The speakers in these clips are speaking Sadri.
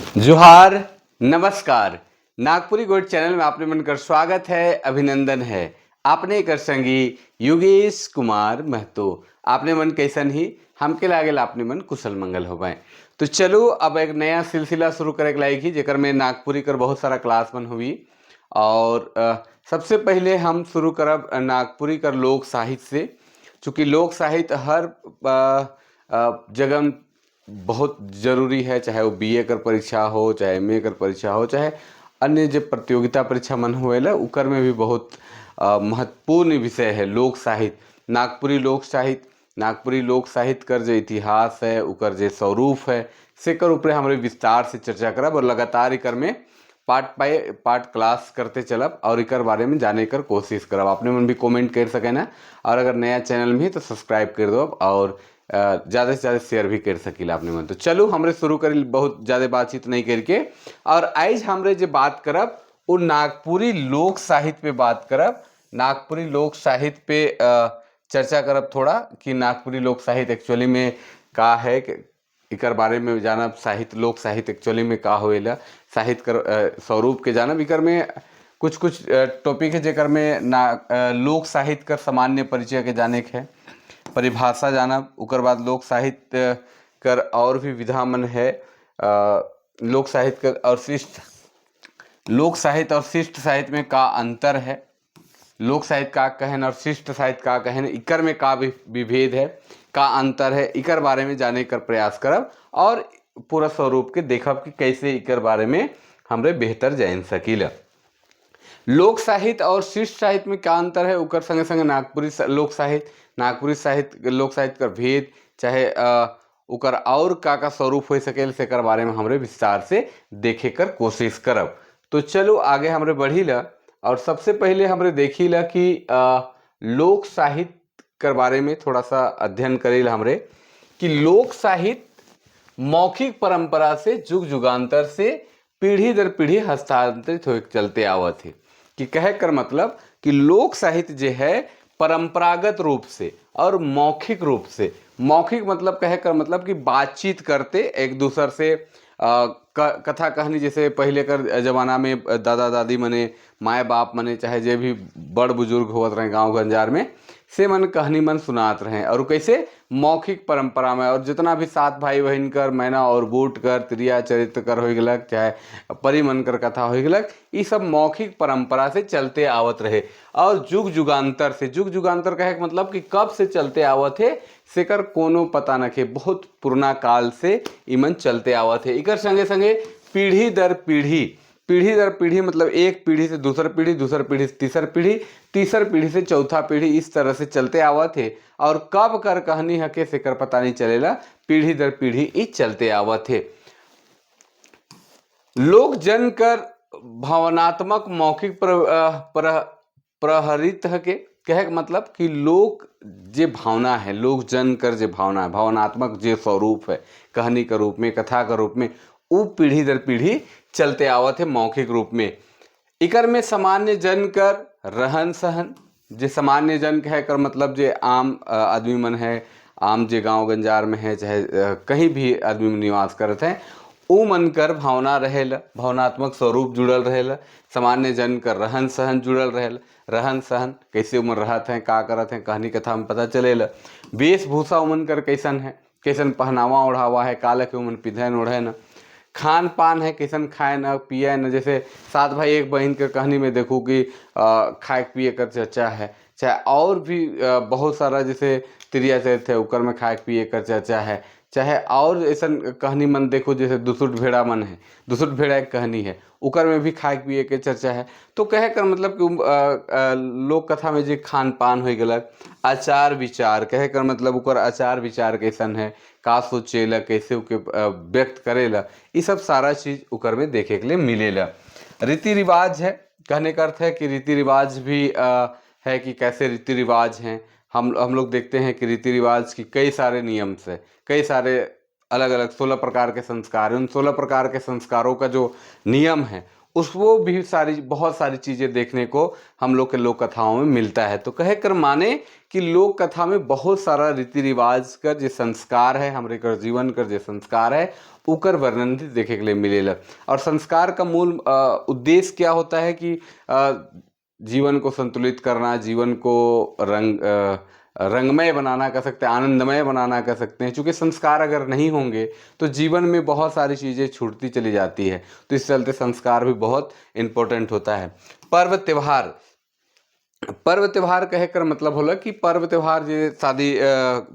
जोहार, नमस्कार। नागपुरी गोल्ड चैनल में आपने मन कर स्वागत है, अभिनंदन है। आपने कर संगी योगेश कुमार महतो। आपने मन कैसन ही? हमके लागेल आपने मन कुशल मंगल हो पाए। तो चलो, अब एक नया सिलसिला शुरू करे के लायक ही, जेकर में नागपुरी कर बहुत सारा क्लास मन हुई और सबसे पहले हम शुरू करब नागपुरी कर लोक साहित्य से, चूँकि लोक साहित्य हर जगह बहुत ज़रूरी है, चाहे वो बीए कर परीक्षा हो, चाहे एमए कर परीक्षा हो, चाहे अन्य जो प्रतियोगिता परीक्षा मन होएला, उकर में भी बहुत महत्वपूर्ण विषय है लोक साहित्य। नागपुरी लोक साहित्य, नागपुरी लोक साहित्य कर जो इतिहास है, उकर जो स्वरूप है, सेकर ऊपर हमरे विस्तार से चर्चा करब और लगातार इकर में पार्ट बाय पार्ट क्लास करते चलब और इकर बारे में जाने कर कोशिश करब। आपने मन भी कमेंट कर सके ना और अगर नया चैनल में ही तो सब्सक्राइब कर दो और ज़्यादा से ज़्यादा शेयर भी कर सकीला आपने मन। तो चलो, हमरे शुरू करी, बहुत ज़्यादा बातचीत नहीं करके। और आज हमरे जो बात करब, वो नागपुरी लोक साहित्य पे बात करब। नागपुरी लोक साहित्य पे चर्चा करब थोड़ा कि नागपुरी लोक साहित्य एक्चुअली में का है, कि इकर बारे में जानब। साहित्य, लोक साहित्य एक्चुअली में का होएला, साहित्य कर स्वरूप के जानब। इकर में कुछ कुछ टॉपिक है, जेकर में ना लोक साहित्य कर सामान्य परिचय के जाने के है, परिभाषा जानब। उकर बाद लोक साहित्य कर और भी विधा मन है, लोक साहित्य कर और शिष्ट लोक साहित्य और शिष्ट साहित्य में का अंतर है, लोक साहित्य का कहन और शिष्ट साहित्य का कहन, इकर में का विभेद है, का अंतर है, इकर बारे में जाने कर प्रयास करब और पूरा स्वरूप के देखब कि कैसे इकर बारे में हमरे बेहतर जान सकीला। लोक साहित्य और शिष्ट साहित्य में क्या अंतर है, उकर संगे संगे नागपुरी लोक साहित्य, नागपुरी साहित्य, लोक साहित्य कर भेद, चाहे उकर और का का स्वरूप हो सकेल, से बारे में हमरे विस्तार से देखे कर कोशिश करब। तो चलो, आगे हमरे बढ़ी ला और सबसे पहले हमरे देखी ला कि लोक साहित्य कर बारे में थोड़ा सा अध्ययन करेल हमरे कि लोक साहित्य मौखिक परंपरा से जुग जुगांतर से पीढ़ी दर पीढ़ी हस्तांतरित हो चलते आवत है। कि कहे कर मतलब कि लोक साहित्य जो है, परंपरागत रूप से और मौखिक रूप से, मौखिक मतलब कहे कर मतलब कि बातचीत करते एक दूसर से, कथा कहानी, जैसे पहले कर जमाना में दादा दादी मने, माए बाप मने, चाहे जे भी बड़ बुजुर्ग होत रहे गांव गंजार में, से मन कहानी मन सुनात रहे और कैसे मौखिक परंपरा में। और जितना भी सात भाई बहन कर, मैना और बूट कर, त्रिया चरित्र कर हो गलक, चाहे परी मन कर कथा हो गलक, ये सब मौखिक परंपरा से चलते आवत रहे और जुग जुगांतर से। जुग जुगांतर कहे के मतलब कि कब से चलते आवत है, सेकर कोनो पता न के, बहुत पुराना काल से इमन चलते आवत है। इकर संगे संगे पीढ़ी दर पीढ़ी, पीढ़ी दर पीढ़ी मतलब एक पीढ़ी से दूसर पीढ़ी, दूसर पीढ़ी से तीसर पीढ़ी, तीसर पीढ़ी से चौथा पीढ़ी, इस तरह से चलते आवत है और कब कर कहानी हके, सेकर पता नहीं चलेला। पीढ़ी दर पीढ़ी ई चलते आवत है। लोक जन कर भावनात्मक मौखिक प्रहरित हके। कहे के मतलब कि लोक जे भावना है, लोक जन कर जे भावना है, भावनात्मक जे स्वरूप है, कहानी के रूप में, कथा के रूप में, उ पीढ़ी दर पीढ़ी चलते आवत है मौखिक रूप में। इकर में सामान्य जन कर रहन सहन, जे सामान्य जन कहे कर मतलब जे आम आदमी मन है, आम जे गांव गंजार में है, चाहे कहीं भी आदमी निवास करत हैं, उ मन कर भावना रहेला, भावनात्मक स्वरूप जुड़ल रहेला। सामान्य जन कर रहन सहन जुड़ल रहेला। रहन सहन कैसे उमन रहत हैं, का करत हैं, कहानी कथा में पता चलेला। वेशभूषा उमन कर कैसन है, कैसन पहनावा ओढ़ावा है, काल के उमन पिधन ओढ़े न, खान पान है, कैसन खाए न पिए न। जैसे सात भाई एक बहन के कहानी में देखो कि खाए पिए कर चर्चा है, चाहे और भी बहुत सारा, जैसे तिरिया चरित्र है, उकर में खाए पिए कर चर्चा है, चाहे और ऐसा कहानी मन देखो, जैसे दुसुट भेड़ा मन है, दुसुट भेड़ा एक कहानी है, उकर में भी खाए पिए के चर्चा है। तो कहे कर मतलब कि लोक कथा में जे खान पान हो गलक, आचार विचार, कहे कर मतलब उकर आचार विचार कैसन है, का सोचेला, कैसे ओके व्यक्त करेला, ये सब सारा चीज़ उकर में देखे के लिए मिलेला। रीति रिवाज है, कहने का अर्थ है कि रीति रिवाज भी है कि कैसे रीति रिवाज हैं। हम लोग देखते हैं कि रीति रिवाज की कई सारे नियम से, कई सारे अलग अलग 16 प्रकार के संस्कार हैं। उन 16 प्रकार के संस्कारों का जो नियम है, उसको भी सारी बहुत सारी चीज़ें देखने को हम लोग के लोक कथाओं में मिलता है। तो कहे कर माने कि लोक कथा में बहुत सारा रीति रिवाज कर जो संस्कार है, हमरे कर जीवन कर जो संस्कार है, उकर वर्णन भी देखे के लिए मिलेला। और संस्कार का मूल उद्देश्य क्या होता है कि जीवन को संतुलित करना, जीवन को रंगमय बनाना कह सकते हैं, आनंदमय बनाना कह सकते हैं। चूँकि संस्कार अगर नहीं होंगे तो जीवन में बहुत सारी चीज़ें छूटती चली जाती है, तो इस चलते संस्कार भी बहुत इम्पोर्टेंट होता है। पर्व त्यौहार, पर्व त्यौहार कहे कर मतलब होला कि पर्व त्यौहार जे शादी,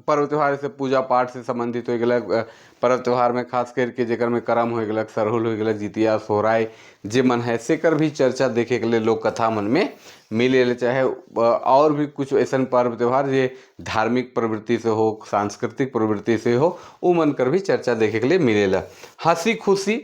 पर्व त्यौहार से पूजा पाठ से संबंधित हो गेलक। पर्व त्यौहार में खास करके जेकर में करम हो गेलक, सरहुल हो गेलक, जितिया, सोहराय जे मन है सेकर भी चर्चा देखे के लिए लोक कथा मन में मिले। चाहे और भी कुछ ऐसा पर्व त्यौहार जे धार्मिक प्रवृत्ति से हो, सांस्कृतिक प्रवृत्ति से हो, उ मन कर भी चर्चा देखे के लिए मिलेला। हंसी खुशी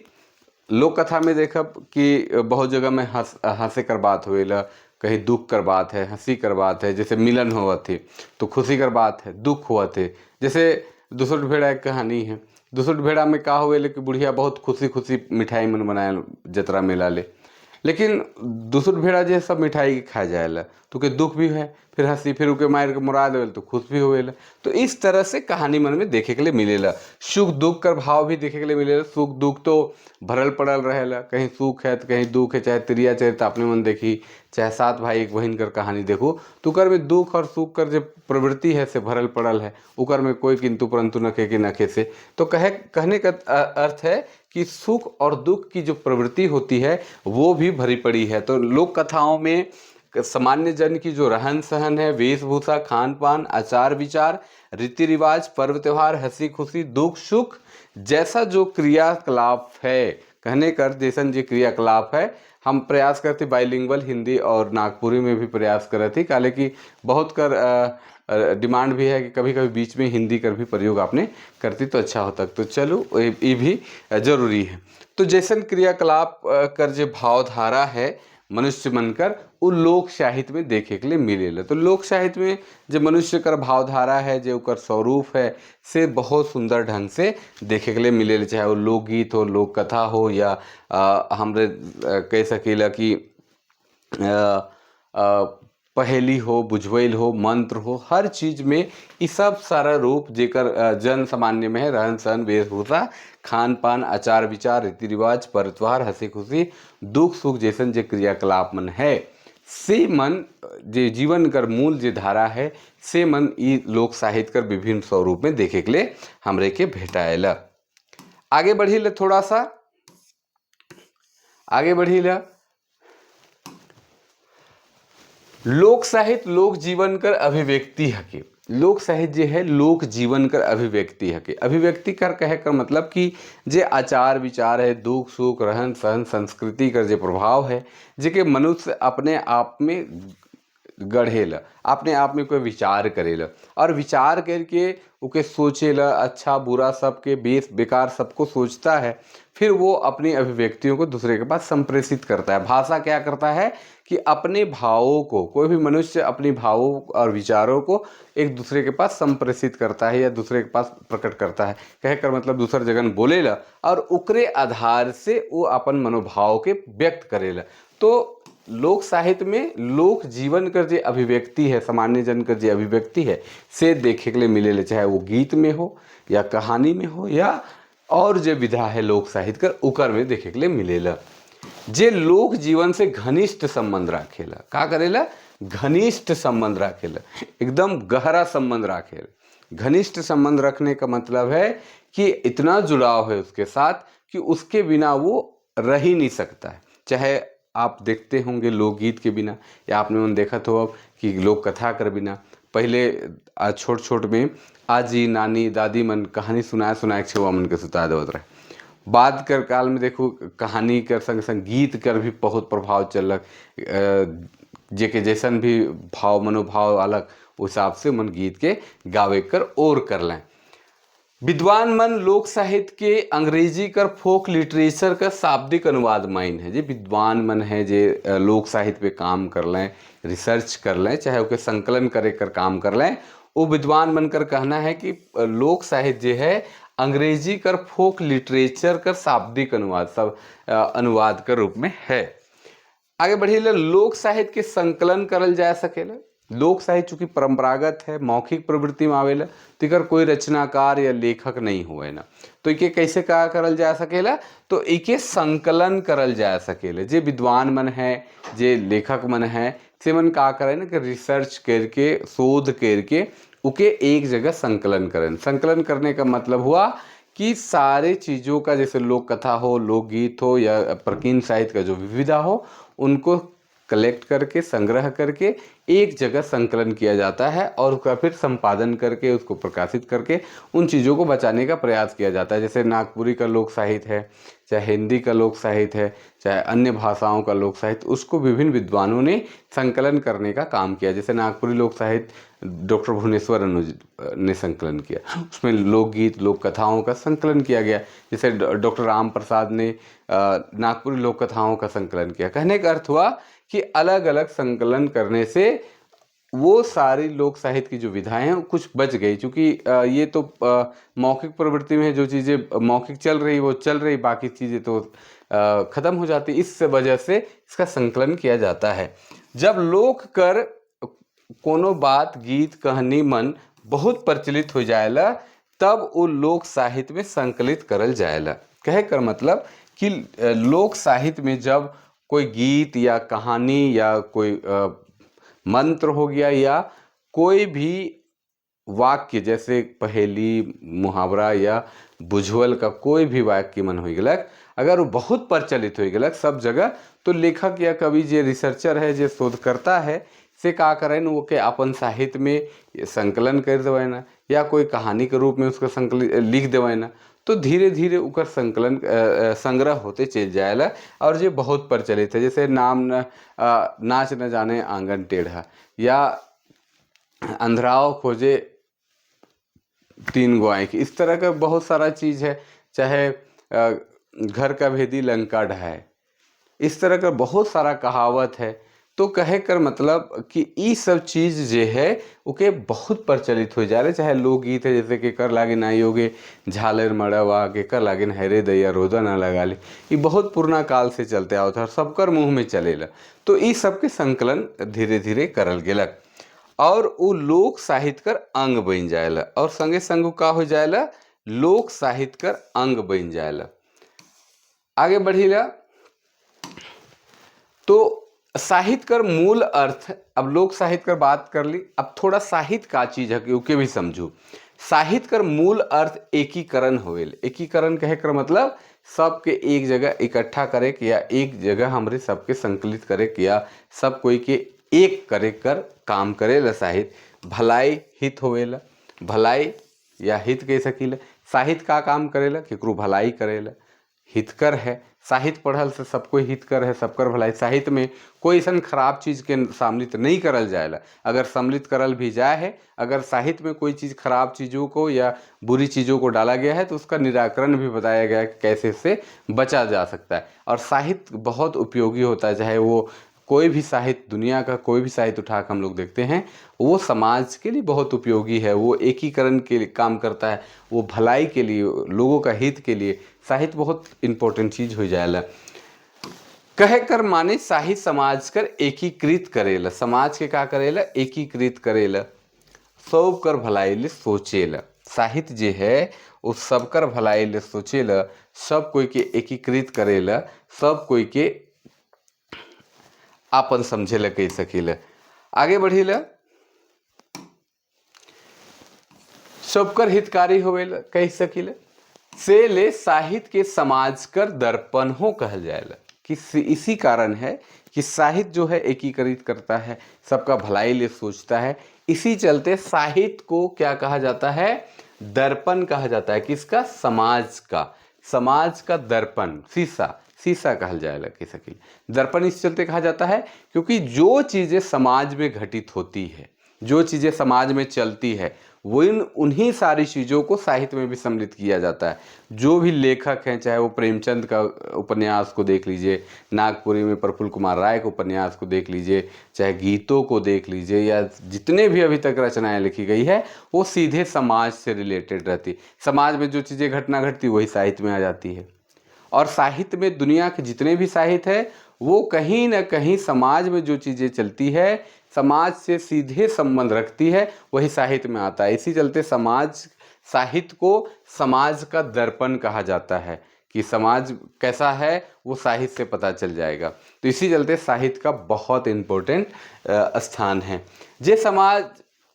लोक कथा में देखब कि बहुत जगह में हंसे कर बात होएला, कहीं दुख कर बात है, हंसी कर बात है। जैसे मिलन होवत थे तो खुशी कर बात है, दुख हुआ थे। जैसे दुसुट भेड़ा एक कहानी है। दुसुट भेड़ा में का हुए कि बुढ़िया बहुत खुशी खुशी मिठाई मन बनाए जतरा मेला ले, लेकिन दुसुट भेड़ा जे सब मिठाई खा जाएला तो के दुख भी है, फिर हंसी, फिर उके मार के मुरा देवेल तो खुश भी होवेला। तो इस तरह से कहानी मन में देखे के लिए मिलेला। सुख दुख कर भाव भी देखे के लिए मिलेला। सुख दुख तो भरल पड़ल रहेला, कहीं सुख है तो कहीं दुख है। चाहे तिरिया चरित्र अपने मन देखी, चाहे सात भाई एक बहन कर कहानी देखो, तो उकर में दुख और सुख कर जो प्रवृत्ति है से भरल पड़ल है, उकर में कोई किंतु परंतु नखे के नखे से। तो कहने का अर्थ है कि सुख और दुख की जो प्रवृत्ति होती है वो भी भरी पड़ी है। तो लोक कथाओं में सामान्य जन की जो रहन सहन है, वेशभूषा, खान पान, आचार विचार, रीति रिवाज, पर्व त्यौहार, हंसी खुशी, दुख सुख जैसा जो क्रियाकलाप है, कहने कर जैसन जो क्रियाकलाप है, हम प्रयास करते बाइलिंगुअल हिंदी और नागपुरी में भी प्रयास कर रहे थे, काले कि बहुत कर डिमांड भी है कि कभी कभी बीच में हिंदी कर भी प्रयोग आपने करती तो अच्छा होता। तो चलो ये भी ज़रूरी है। तो जैसन क्रियाकलाप कर जो भावधारा है मनुष्य बनकर वो लोक साहित्य में देखे के लिए मिलेला। तो लोक साहित्य में जो मनुष्य कर भावधारा है, जो उकर स्वरूप है, से बहुत सुंदर ढंग से देखे के लिए मिलेला। चाहे वो लोकगीत हो, लोक कथा हो, या हमरे कह सकीला कि पहेली हो, बुझवैल हो, मंत्र हो, हर चीज़ में ये सब सारा रूप जेकर जन सामान्य में है, रहन सहन, वेशभूषा, खान पान, आचार विचार, रीति रिवाज, पर्व त्यौहार, हंसी खुशी, दुख सुख जैसन जे क्रियाकलाप मन है, से मन जे जीवन कर मूल जे धारा है, से मन ई लोक साहित्य कर विभिन्न स्वरूप में देखे के लिए हमरे के भेटाएला। आगे बढ़ी ले, थोड़ा सा आगे बढ़ी ले। लोक साहित्य लोक जीवन कर अभिव्यक्ति हके। लोक साहित्य जे है लोक जीवन कर अभिव्यक्ति हके। अभिव्यक्ति कर कहे कर मतलब कि जे आचार विचार है, दुख सुख, रहन सहन, संस्कृति कर जे प्रभाव है, जेके मनुष्य अपने आप में गढ़ेला, अपने आप में कोई विचार करेला और विचार करके उके सोचेला, अच्छा बुरा सबके बेस बेकार सबको सोचता है, फिर वो अपनी अभिव्यक्तियों को दूसरे के पास संप्रेषित करता है। भाषा क्या करता है कि अपने भावों को, कोई भी मनुष्य अपनी भावों और विचारों को एक दूसरे के पास संप्रेषित करता है या दूसरे के पास प्रकट करता है। कहकर मतलब दूसर जगन बोलेला और उकरे आधार से वो अपन मनोभाव के व्यक्त करेला। तो लोक साहित्य में लोक जीवन कर जो अभिव्यक्ति है, सामान्य जन कर जो अभिव्यक्ति है, से देखे के लिए मिले, चाहे वो गीत में हो या कहानी में हो या और जो विधा है लोक साहित्य कर उकर में देखे के लिए मिलेला। जे लोक जीवन से घनिष्ठ संबंध राखेला, का करेला, घनिष्ठ संबंध राखेला, एकदम गहरा संबंध राखेला। घनिष्ठ संबंध रखने का मतलब है कि इतना जुड़ाव है उसके साथ कि उसके बिना वो रह ही नहीं सकता है। चाहे आप देखते होंगे लोकगीत के बिना, या आपने मन देखा तो अब कि लोक कथा कर बिना, पहले छोट छोट में आजी नानी दादी मन कहानी सुनाए सुनाए छुआ मन के सुता देवत रहे। बाद कर काल में देखो कहानी कर संग संग गीत कर भी बहुत प्रभाव चलक, जेके जैसन भी भाव मनोभाव अलग उस हिसाब से मन गीत के गावे कर और कर लें। विद्वान मन लोक साहित्य के अंग्रेजी कर फोक लिटरेचर का शाब्दिक अनुवाद माइन है। जे विद्वान मन है जे लोक साहित्य पे काम कर लें, रिसर्च कर लें, चाहे ओके संकलन करे कर काम कर लें, वो विद्वान मन कर कहना है कि लोक साहित्य जे है अंग्रेजी कर फोक लिटरेचर कर शाब्दिक अनुवाद, सब अनुवाद के रूप में है। आगे बढ़िए, लोक साहित्य के संकलन करल जा सकेला। लोक साहित्य चूंकि परंपरागत है, मौखिक प्रवृत्ति में आवेला, तो एकर कोई रचनाकार या लेखक नहीं हुए ना, तो इके कैसे का करल जा सकेला? तो इके संकलन करल जा सकेला। जे विद्वान मन है, जे लेखक मन है, से मन का करें कि रिसर्च करके, शोध करके उके एक जगह संकलन करें। संकलन करने का मतलब हुआ कि सारे चीज़ों का, जैसे लोक कथा हो, लोकगीत हो या प्राचीन साहित्य का जो विविधा हो, उनको कलेक्ट करके, संग्रह करके एक जगह संकलन किया जाता है और उसका फिर संपादन करके, उसको प्रकाशित करके उन चीज़ों को बचाने का प्रयास किया जाता है। जैसे नागपुरी का लोक साहित्य है, चाहे हिंदी का लोक साहित्य है, चाहे अन्य भाषाओं का लोक साहित्य, उसको विभिन्न विद्वानों ने संकलन करने का काम किया। जैसे नागपुरी लोक साहित्य डॉक्टर भुवनेश्वर अनुज ने संकलन किया, उसमें लोकगीत, लोक कथाओं का संकलन किया गया। जैसे डॉक्टर राम प्रसाद ने नागपुरी लोक कथाओं का संकलन किया। कहने का अर्थ हुआ कि अलग अलग संकलन करने से वो सारी लोक साहित्य की जो विधाएं हैं, वो कुछ बच गई। क्योंकि ये तो मौखिक प्रवृत्ति में है, जो चीज़ें मौखिक चल रही वो चल रही, बाकी चीज़ें तो ख़त्म हो जाती। इस वजह से इसका संकलन किया जाता है। जब लोक कर कोनो बात, गीत, कहानी मन बहुत प्रचलित हो जाएला, तब वो लोक साहित्य में संकलित करल जाएला। कहे कर मतलब कि लोक साहित्य में जब कोई गीत या कहानी या कोई मंत्र हो गया या कोई भी वाक्य, जैसे पहेली, मुहावरा या बुझवल का कोई भी वाक्य मन हो गलक, अगर वो बहुत प्रचलित हो गलक सब जगह, तो लेखक या कवि, जे रिसर्चर है, जे शोधकर्ता है, से का करें, वो के अपन साहित्य में संकलन कर देवे ना या कोई कहानी के रूप में उसका संकलित लिख देवे ना, तो धीरे धीरे उकर संकलन, संग्रह होते चल जाएला और ये बहुत प्रचलित है। जैसे नाम न नाच न जाने आंगन टेढ़ा या अंधराव खोजे तीन गो आँख, इस तरह का बहुत सारा चीज़ है। चाहे घर का भेदी लंका ढाए, इस तरह का बहुत सारा कहावत है। तो कहे कर मतलब कि ई सब चीज़ जे है, ओके बहुत प्रचलित हो जा रहे। चाहे लोकगीत है, जैसे कि कर लागिन आइयोगे झालर मड़वा के कर लागिन हैरे दैया रोदा ना लगा ले, ये बहुत पुराना काल से चलते आवत है और सबकर मुंह में चलेला। तो ई सबके संकलन धीरे धीरे करल गेलक और वो लोक साहित्य कर अंग बन जाएला और संगे संग का हो जाएला? लोक साहित्य कर अंग बन जाएला। आगे बढ़ीला तो साहित्य कर मूल अर्थ, अब लोक साहित्य कर बात कर ली, अब थोड़ा साहित्य का चीज है कि ओके भी समझू। साहित्य कर मूल अर्थ एकीकरण होवेल। एकीकरण कहे कर मतलब सबके एक जगह इकट्ठा करे के या एक जगह हमरे सबके संकलित करे के या सब कोई के एक करे कर काम करेला साहित्य। भलाई हित होवेला, भलाई या हित कह सकीला। साहित्य का काम करेला? केकरो भलाई करेला, हितकर है। साहित्य पढ़ल से सबको हितकर है, सबकर भलाई। साहित्य में कोई ऐसा खराब चीज़ के सम्मिलित नहीं करल जाएला। अगर सम्मिलित करल भी जाए है, अगर साहित्य में कोई चीज़, खराब चीज़ों को या बुरी चीज़ों को डाला गया है, तो उसका निराकरण भी बताया गया है कि कैसे इससे बचा जा सकता है। और साहित्य बहुत उपयोगी होता है। चाहे वो कोई भी साहित्य, दुनिया का कोई भी साहित्य उठा कर हम लोग देखते हैं, वो समाज के लिए बहुत उपयोगी है। वो एकीकरण के लिए काम करता है, वो भलाई के लिए, लोगों का हित के लिए साहित्य बहुत इम्पोर्टेंट चीज़ हो जाएला। कहे कर माने साहित्य समाज कर एकीकृत करेला। समाज के का करेला? एकीकृत करेला। सब कर भलाई ले सोचेला। साहित्य जे है, वो सबकर भलाई ले सोचेला, सब कोई के एकीकृत करेला, सब कोई के आपन समझेला कह सकीला। आगे बढ़ीला, सबकर हितकारी होवेला कह सकीला। से ले साहित्य के समाज कर दर्पण हो कहल जाएला कि इसी कारण है कि साहित्य जो है एकीकृत करता है, सबका भलाई ले सोचता है। इसी चलते साहित्य को क्या कहा जाता है? दर्पण कहा जाता है। किसका? समाज का। समाज का दर्पण, शीशा, शीशा कहल जाएला कह सकीला। दर्पण इस चलते कहा जाता है क्योंकि जो चीज़ें समाज में घटित होती है जो चीज़ें समाज में चलती है, वो इन उन्हीं सारी चीज़ों को साहित्य में भी सम्मिलित किया जाता है। जो भी लेखक हैं, चाहे वो प्रेमचंद का उपन्यास को देख लीजिए, नागपुरी में प्रफुल्ल कुमार राय के उपन्यास को देख लीजिए, चाहे गीतों को देख लीजिए, या जितने भी अभी तक रचनाएं लिखी गई है, वो सीधे समाज से रिलेटेड रहती। समाज में जो चीज़ें घटना घटती, वही साहित्य में आ जाती है। और साहित्य में, दुनिया के जितने भी साहित्य है, वो कहीं ना कहीं समाज में जो चीज़ें चलती है, समाज से सीधे संबंध रखती है, वही साहित्य में आता है। इसी चलते समाज, साहित्य को समाज का दर्पण कहा जाता है कि समाज कैसा है, वो साहित्य से पता चल जाएगा। तो इसी चलते साहित्य का बहुत इम्पोर्टेंट स्थान है। जे समाज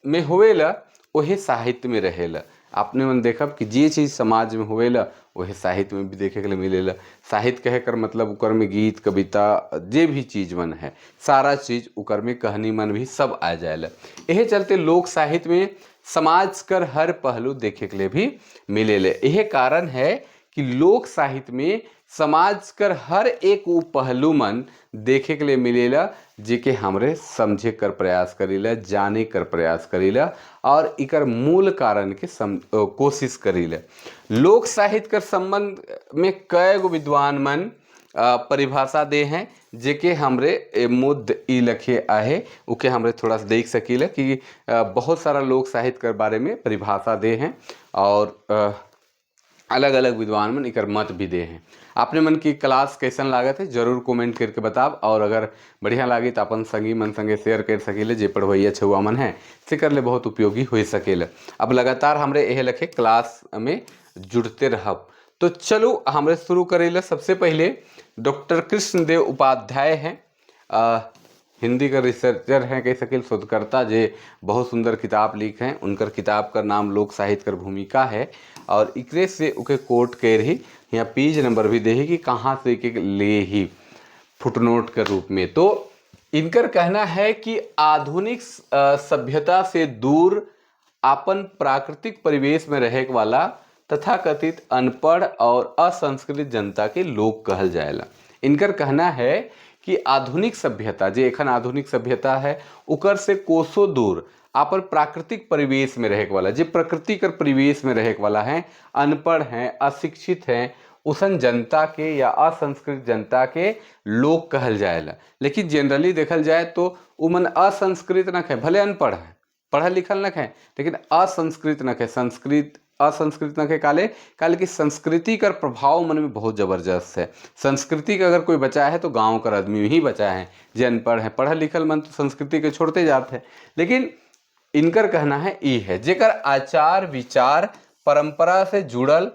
में होवेला, वही साहित्य में रहेला। आपने मन देखब कि जे चीज़ समाज में होवेला, वही साहित्य में भी देखे के लिए मिलेला। साहित्य कहे कर मतलब उकर में गीत, कविता, जे भी चीज़ मन है, सारा चीज़ उकर में, कहानी मन भी सब आ जाएला। यही चलते लोक साहित्य में समाज कर हर पहलू देखे के लिए भी मिलेले। यही कारण है कि लोक साहित्य में समाज कर हर एक वो पहलू मन देखे के लिए मिलेला, जेके हमरे समझे कर प्रयास करीला, जाने कर प्रयास करीला और इकर मूल कारण के कोशिश करीला। लोक साहित्य कर संबंध में कई गो विद्वान मन परिभाषा दे हैं, जेके हमरे मुद्द ई लखे आहे, उके हमरे थोड़ा सा देख सकीला कि बहुत सारा लोक साहित्य के बारे में परिभाषा दे हैं और अलग अलग विद्वान मन इकर मत भी दे हैं। आपने मन की क्लास कैसन लागत है, जरूर कमेंट करके बताब और अगर बढ़िया लागी तो अपन संगी मन संगे शेयर कर सकीले, जे पढ़वैया छुआ मन है, से कर ले बहुत उपयोगी हो सकेला। अब लगातार हमरे एहे लखे क्लास में जुड़ते रहब। तो चलो, हमरे शुरू करेला। सबसे पहले डॉक्टर कृष्णदेव उपाध्याय हैं, हिंदी का रिसर्चर हैं, कह सकिल शोधकर्ता, जे बहुत सुंदर किताब लिख हैं। उनकर किताब का नाम लोक साहित्य कर भूमिका है और इकरे से उके कोट कर ही यहाँ पेज नंबर भी दे ही कि कहाँ से एक ले ही फुटनोट के रूप में। तो इनकर कहना है कि आधुनिक सभ्यता से दूर आपन प्राकृतिक परिवेश में रहे वाला तथाकथित अनपढ़ और असंस्कृत जनता के लोग कहल जाएला। इनकर कहना है कि आधुनिक सभ्यता, जे एखन आधुनिक सभ्यता है, उकर से कोसों दूर आपन प्राकृतिक परिवेश में रहे वाला, जे प्रकृति कर परिवेश में रहे वाला है, अनपढ़ हैं, अशिक्षित हैं, उसन जनता के या असंस्कृत जनता के लोग कहल जाएला। लेकिन जनरली देखल जाए तो उमन असंस्कृत न है, भले अनपढ़ है, पढ़ल लिखल न है, लेकिन असंस्कृत न है। संस्कृत असंस्कृत न है काले काले की संस्कृति कर प्रभाव मन में बहुत ज़बरदस्त है। संस्कृति का अगर कोई बचा है तो गांव कर आदमी ही बचा है, जे अनपढ़ है। पढ़ल लिखल मन तो संस्कृति के छोड़ते जाते हैं। लेकिन इनकर कहना है ई है, जेकर आचार विचार परंपरा से जुड़ल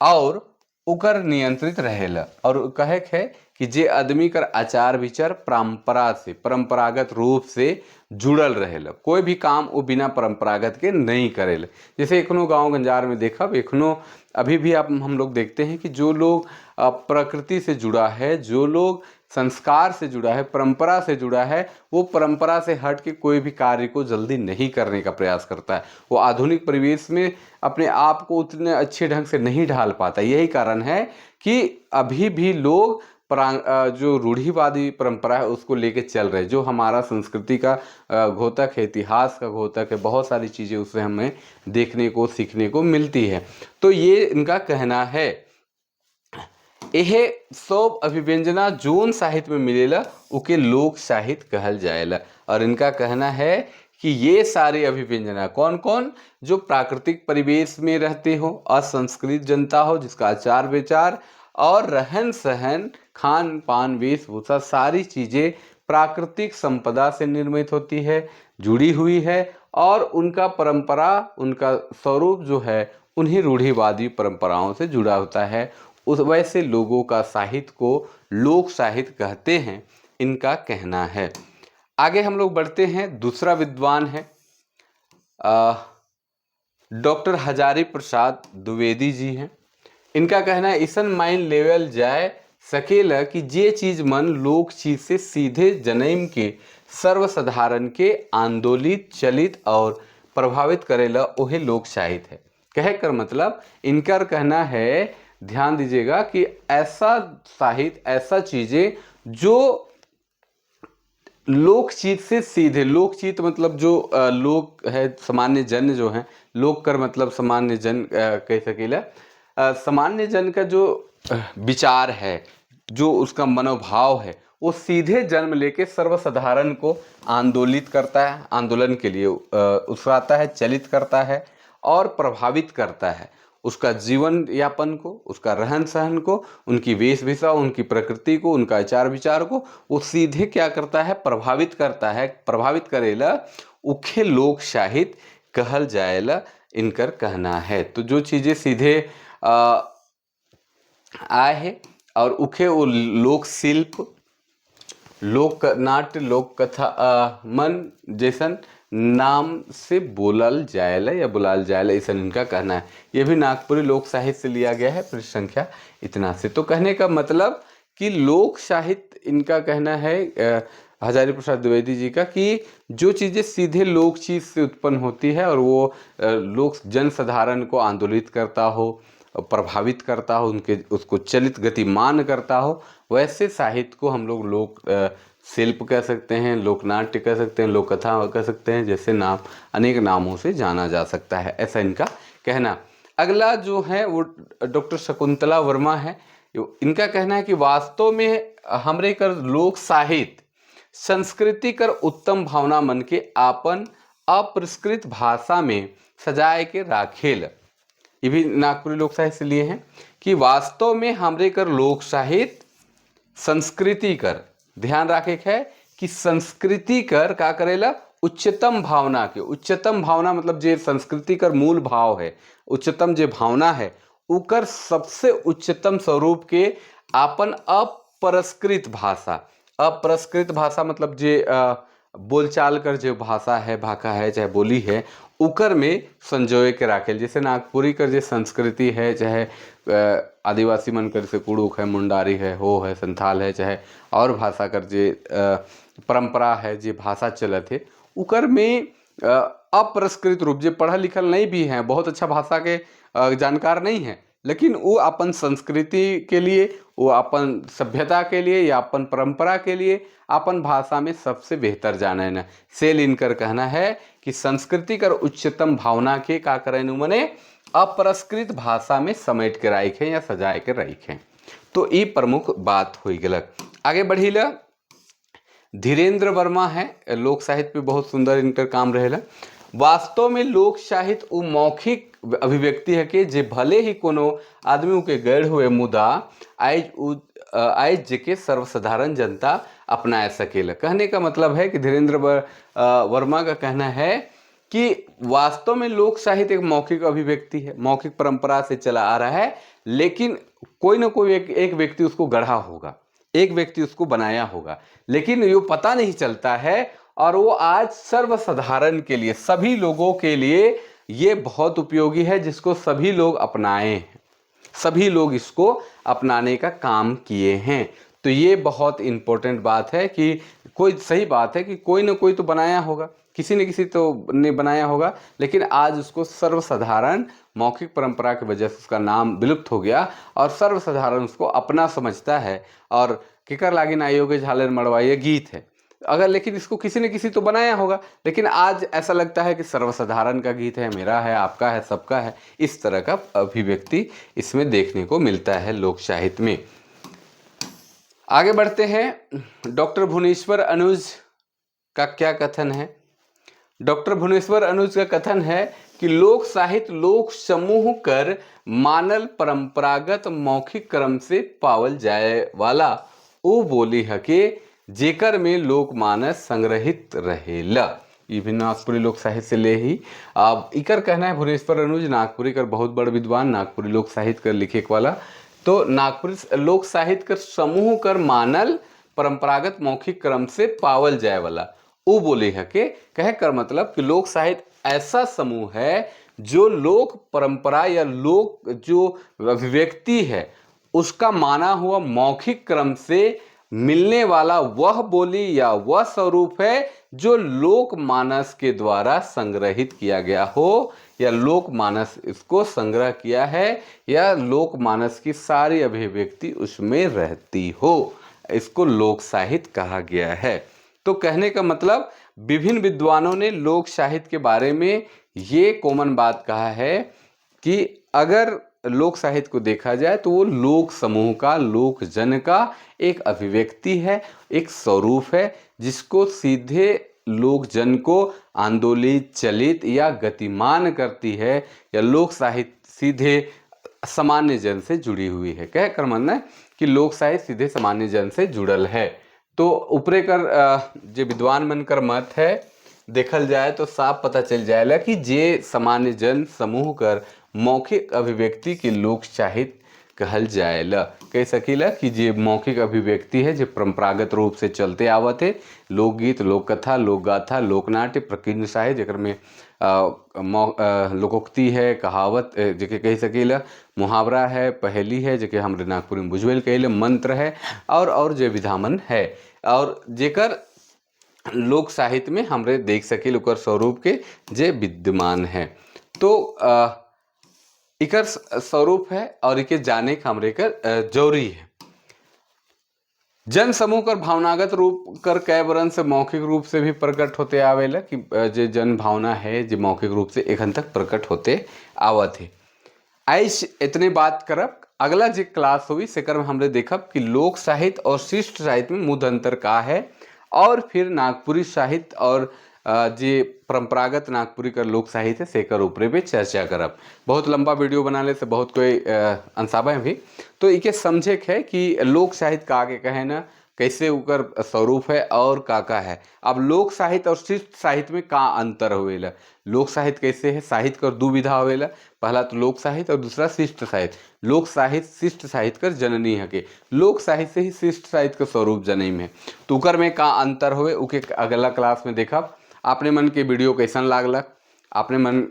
और उकर नियंत्रित रहेला और कहे है कि जे आदमी कर आचार विचार परंपरा से, परंपरागत रूप से जुड़ल रहेला, कोई भी काम वो बिना परंपरागत के नहीं करेला। जैसे एखनो गांव गंजार में देखब, एखनो अभी भी आप हम लोग देखते हैं कि जो लोग प्रकृति से जुड़ा है, जो लोग संस्कार से जुड़ा है, परंपरा से जुड़ा है, वो परंपरा से हट के कोई भी कार्य को जल्दी नहीं करने का प्रयास करता है। वो आधुनिक परिवेश में अपने आप को उतने अच्छे ढंग से नहीं ढाल पाता। यही कारण है कि अभी भी लोग जो रूढ़िवादी परंपरा है, उसको लेके चल रहे, जो हमारा संस्कृति का घोतक है, इतिहास का घोतक है। बहुत सारी चीज़ें उससे हमें देखने को, सीखने को मिलती है। तो ये इनका कहना है। यह सब अभिव्यंजना जोन साहित्य में मिलेला, उके लोक साहित्य कहल जाएला। और इनका कहना है कि ये सारे अभिव्यंजना कौन कौन? जो प्राकृतिक परिवेश में रहते हो, असंस्कृत जनता हो, जिसका आचार विचार और रहन सहन, खान पान, वेशभूषा, सारी चीज़ें प्राकृतिक संपदा से निर्मित होती है, जुड़ी हुई है और उनका परंपरा, उनका स्वरूप जो है, उन्हीं रूढ़िवादी परंपराओं से जुड़ा होता है, उस वैसे लोगों का साहित्य को लोक साहित्य कहते हैं, इनका कहना है। आगे हम लोग बढ़ते हैं। दूसरा विद्वान है डॉक्टर हजारी प्रसाद द्विवेदी जी हैं। इनका कहना है, इसन माइन लेवल जाए सकेला कि जे चीज मन लोक चीज से सीधे जनम के सर्वसाधारण के आंदोलित, चलित और प्रभावित करेला, वही लोक साहित्य है। कहे कर मतलब इनका कहना है, ध्यान दीजिएगा, कि ऐसा साहित्य, ऐसा चीजें जो लोकचित से सीधे, लोकचित मतलब जो लोक है, सामान्य जन जो है, लोक कर मतलब सामान्य जन कह सकीला। सामान्य जन का जो विचार है, जो उसका मनोभाव है, वो सीधे जन्म लेके सर्वसाधारण को आंदोलित करता है, आंदोलन के लिए उकसाता है, चलित करता है और प्रभावित करता है। उसका जीवन यापन को, उसका रहन सहन को, उनकी वेशभूषा, उनकी प्रकृति को, उनका आचार विचार को वो सीधे क्या करता है, प्रभावित करता है। प्रभावित करेला उखे लोक साहित्य कहल जाएला, इनकर कहना है। तो जो चीज़ें सीधे आए है और उखे वो लोक शिल्प, लोक नाट्य, लोक कथा मन जैसन नाम से बोलल जाएला या बुलाल जाएला, ऐसा इनका कहना है। ये भी नागपुरी लोक साहित्य से लिया गया है, पृष्ठ संख्या इतना से। तो कहने का मतलब कि लोक साहित्य, इनका कहना है हजारी प्रसाद द्विवेदी जी का, कि जो चीज़ें सीधे लोक चीज़ से उत्पन्न होती है और वो लोक जनसाधारण को आंदोलित करता हो, प्रभावित करता हो, उनके उसको चलित गतिमान करता हो, वैसे साहित्य को हम लोग लोक शिल्प कह सकते हैं, लोकनाट्य कह सकते हैं, लोक कथा कह सकते हैं, जैसे नाम अनेक नामों से जाना जा सकता है, ऐसा इनका कहना। अगला जो है वो डॉक्टर शकुंतला वर्मा है। इनका कहना है कि वास्तव में हमरे कर लोक साहित्य संस्कृति कर उत्तम भावना मन के आपन अपरिष्कृत भाषा में सजाए के राखेल। ये भी नागपुरी लोक साहित्य से लिए हैं कि वास्तव में हमरे कर लोक साहित्य संस्कृति कर, ध्यान रखे है कि संस्कृति कर का करेला, उच्चतम भावना के, उच्चतम भावना मतलब जे संस्कृति कर मूल भाव है, उच्चतम जे भावना है, उकर सबसे उच्चतम स्वरूप के आपन अपरिष्कृत भाषा, अपरिष्कृत भाषा मतलब जे बोलचाल कर जो भाषा है, भाषा है, चाहे बोली है, उकर में संजोए के राखेल। जैसे नागपुरी कर जो संस्कृति है, चाहे आदिवासी मन कर से कुड़ुक है, मुंडारी है, हो है, संथाल है, चाहे और भाषा कर जे परंपरा है, जे भाषा चलत है, उकर में अपरिष्कृत रूप, जे पढ़ल लिखल नहीं भी हैं, बहुत अच्छा भाषा के जानकार नहीं हैं, लेकिन वो अपन संस्कृति के लिए, वो अपन सभ्यता के लिए या अपन परंपरा के लिए अपन भाषा में सबसे बेहतर जाने न। सेल इनकर कहना है कि संस्कृति कर उच्चतम भावना के का करें मने अपरिष्कृत भाषा में समेट के राखे या सजाए के रखे। तो ये प्रमुख बात हो गलक। आगे बढ़ीला, धीरेन्द्र वर्मा है, लोक साहित्य पे बहुत सुंदर इनकर काम रहेला। वास्तव में लोक साहित्य वो मौखिक अभिव्यक्ति है कि जे भले ही कोनो आदमी के गैर हुए मुदा आयज के सर्वसाधारण जनता अपनाए सकेला। कहने का मतलब है कि धीरेन्द्र वर्मा का कहना है कि वास्तव में लोक साहित्य एक मौखिक अभिव्यक्ति है, मौखिक परंपरा से चला आ रहा है, लेकिन कोई ना कोई एक व्यक्ति उसको गढ़ा होगा, एक व्यक्ति उसको बनाया होगा, लेकिन ये पता नहीं चलता है और वो आज सर्वसाधारण के लिए, सभी लोगों के लिए ये बहुत उपयोगी है, जिसको सभी लोग अपनाए हैं, सभी लोग इसको अपनाने का काम किए हैं। तो ये बहुत इम्पोर्टेंट बात है कि कोई सही बात है कि कोई ना कोई तो बनाया होगा, किसी न किसी तो ने बनाया होगा, लेकिन आज उसको सर्वसाधारण मौखिक परंपरा की वजह से उसका नाम विलुप्त हो गया और सर्वसाधारण उसको अपना समझता है। और केकर लागिन आइयो गे झालर मड़वा ये गीत है अगर, लेकिन इसको किसी न किसी तो बनाया होगा, लेकिन आज ऐसा लगता है कि सर्वसाधारण का गीत है, मेरा है, आपका है, सबका है, इस तरह का अभिव्यक्ति इसमें देखने को मिलता है लोक साहित्य में। आगे बढ़ते हैं, डॉक्टर भुवनेश्वर अनुज का क्या कथन है। डॉक्टर भुवनेश्वर अनुज का कथन है कि लोक साहित्य लोक समूह कर मानल परंपरागत मौखिक क्रम से पावल जाए वाला वो बोली है कि जेकर में लोकमानस संग्रहित रहेला। ये भी नागपुरी लोक साहित्य से ले ही। अब इकर कहना है भुवनेश्वर अनुज नागपुरी कर बहुत बड़ विद्वान, नागपुरी लोक साहित्य कर लिखे वाला, तो नागपुरी लोक साहित्य कर समूह कर मानल परंपरागत मौखिक क्रम से पावल जाए वाला वो बोले है कि कहे कर मतलब कि लोक साहित्य ऐसा समूह है जो लोक परंपरा या लोक जो अभिव्यक्ति है उसका माना हुआ मौखिक क्रम से मिलने वाला वह बोली या वह स्वरूप है जो लोक मानस के द्वारा संग्रहित किया गया हो या लोक मानस इसको संग्रह किया है या लोक मानस की सारी अभिव्यक्ति उसमें रहती हो, इसको लोक साहित्य कहा गया है। तो कहने का मतलब विभिन्न विद्वानों ने लोक साहित्य के बारे में ये कॉमन बात कहा है कि अगर लोक साहित्य को देखा जाए तो वो लोक समूह का, लोक जन का एक अभिव्यक्ति है, एक स्वरूप है, जिसको सीधे लोक जन को आंदोलित, चलित या गतिमान करती है, या लोक साहित्य सीधे सामान्य जन से जुड़ी हुई है। कह कर मानना है कि लोक साहित्य सीधे सामान्य जन से जुड़ल है। तो ऊपरे कर जे विद्वान मन कर मत है, देखल जाए तो साफ पता चल जाएला कि जे सामान्य जन समूह कर मौखिक अभिव्यक्ति के लोक साहित्य कहल जाएला। कह सकीला कि जे मौखिक अभिव्यक्ति है, जे परंपरागत रूप से चलते आवत है, लोकगीत, लोककथा, लोकगाथा, लोकनाट्य, प्रकीर्ण साहित्य, जेकर में लोकोक्ति है, कहावत जेके कह सकीला, मुहावरा है, पहेली है, जेके हमरे नागपुरी में बुझवेल कहिले, मंत्र है और जे विधामन है, और जेकर लोक साहित्य में हमरे देख सकील ओकर स्वरूप के जे विद्यमान है। तो इकर स्वरूप है और इके जाने के हमरे कर जरूरी है। जन समूह कर भावनागत रूप कर कई बरन से मौखिक रूप से भी प्रकट होते आवेला कि जे जन भावना है जे मौखिक रूप से एखन तक प्रकट होते आवत है। आइस इतने बात करब, अगला जे क्लास होई सेकर में हमरे देखब कि लोक साहित्य और शिष्ट साहित्य में मुद अंतर का है, और फिर नागपुरी साहित्य और जे परंपरागत नागपुरी कर लोक साहित्य है सेकर ऊपरे पे चर्चा करब। बहुत लंबा वीडियो बनाने से बहुत कोई अनसाबा है भी, तो इके समझे है कि लोक साहित्य का आगे कहे ना, कैसे उकर स्वरूप है और का का है। अब लोक साहित्य और शिष्ट साहित्य में का अंतर होवेला, लोक साहित्य कैसे है, साहित्य कर दो विधा होवेला, पहला तो लोक साहित्य और दूसरा शिष्ट साहित्य। लोक साहित्य शिष्ट साहित्य कर जननी है के लोक साहित्य से ही शिष्ट साहित्य का स्वरूप जनम है, तो उकर में का अंतर होवे उके अगला क्लास में देखब। आपने मन के वीडियो कैसन लागलक आपने मन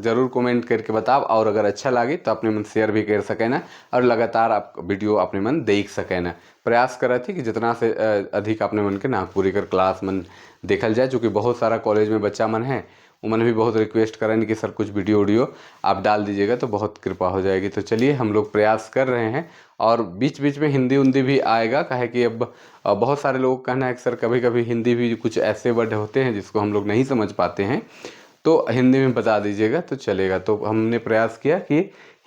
जरूर कमेंट करके बताओ, और अगर अच्छा लगे तो अपने मन शेयर भी कर सके ना, और लगातार आप वीडियो अपने मन देख सके ना। प्रयास करत ही कि जितना से अधिक अपने मन के नागपुरी कर क्लास मन देखल जाए, चूँकि बहुत सारा कॉलेज में बच्चा मन है उमन भी बहुत रिक्वेस्ट करें कि सर कुछ वीडियो वीडियो आप डाल दीजिएगा तो बहुत कृपा हो जाएगी। तो चलिए हम लोग प्रयास कर रहे हैं, और बीच बीच में हिंदी उंदी भी आएगा, काहे कि अब बहुत सारे लोग कहना है कि सर कभी कभी हिंदी भी कुछ ऐसे वर्ड होते हैं जिसको हम लोग नहीं समझ पाते हैं, तो हिंदी में बता दीजिएगा तो चलेगा। तो हमने प्रयास किया कि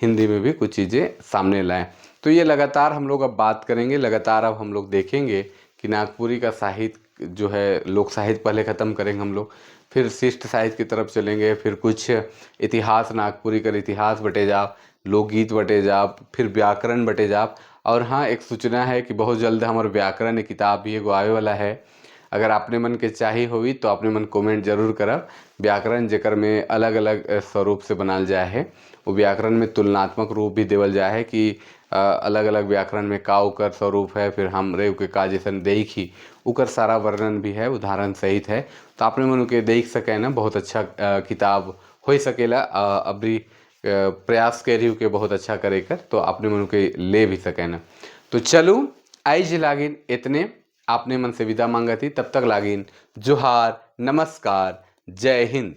हिंदी में भी कुछ चीज़ें सामने लाएँ। तो ये लगातार हम लोग अब बात करेंगे, लगातार अब हम लोग देखेंगे कि नागपुरी का साहित्य जो है, लोक साहित्य पहले ख़त्म करेंगे हम लोग, फिर शिष्ट साहित्य की तरफ चलेंगे, फिर कुछ इतिहास नागपुरी कर इतिहास बटे जाप, लोकगीत बटे जाप, फिर व्याकरण बटे जाप। और हाँ, एक सूचना है कि बहुत जल्द हमारे व्याकरण किताब भी एगो आवे वाला है। अगर आपने मन के चाही होई तो आपने मन कमेंट जरूर करब। व्याकरण जेकर में अलग अलग स्वरूप से बनाल जाए है, वो व्याकरण में तुलनात्मक रूप भी देवल जाए है कि अलग अलग व्याकरण में का उकर स्वरूप है, फिर हमरे उके का जैसन देखी उकर सारा वर्णन भी है, उदाहरण सहित है। तो आपने मन उके देख सके ना, बहुत अच्छा किताब हो सकेला। अभी प्रयास कर रही के बहुत अच्छा करे कर, तो आपने मन के ले भी सके ना। तो चलू आइज लागिन इतने, आपने मन से विदा मांगा थी, तब तक लागिन जोहार, नमस्कार, जय हिंद।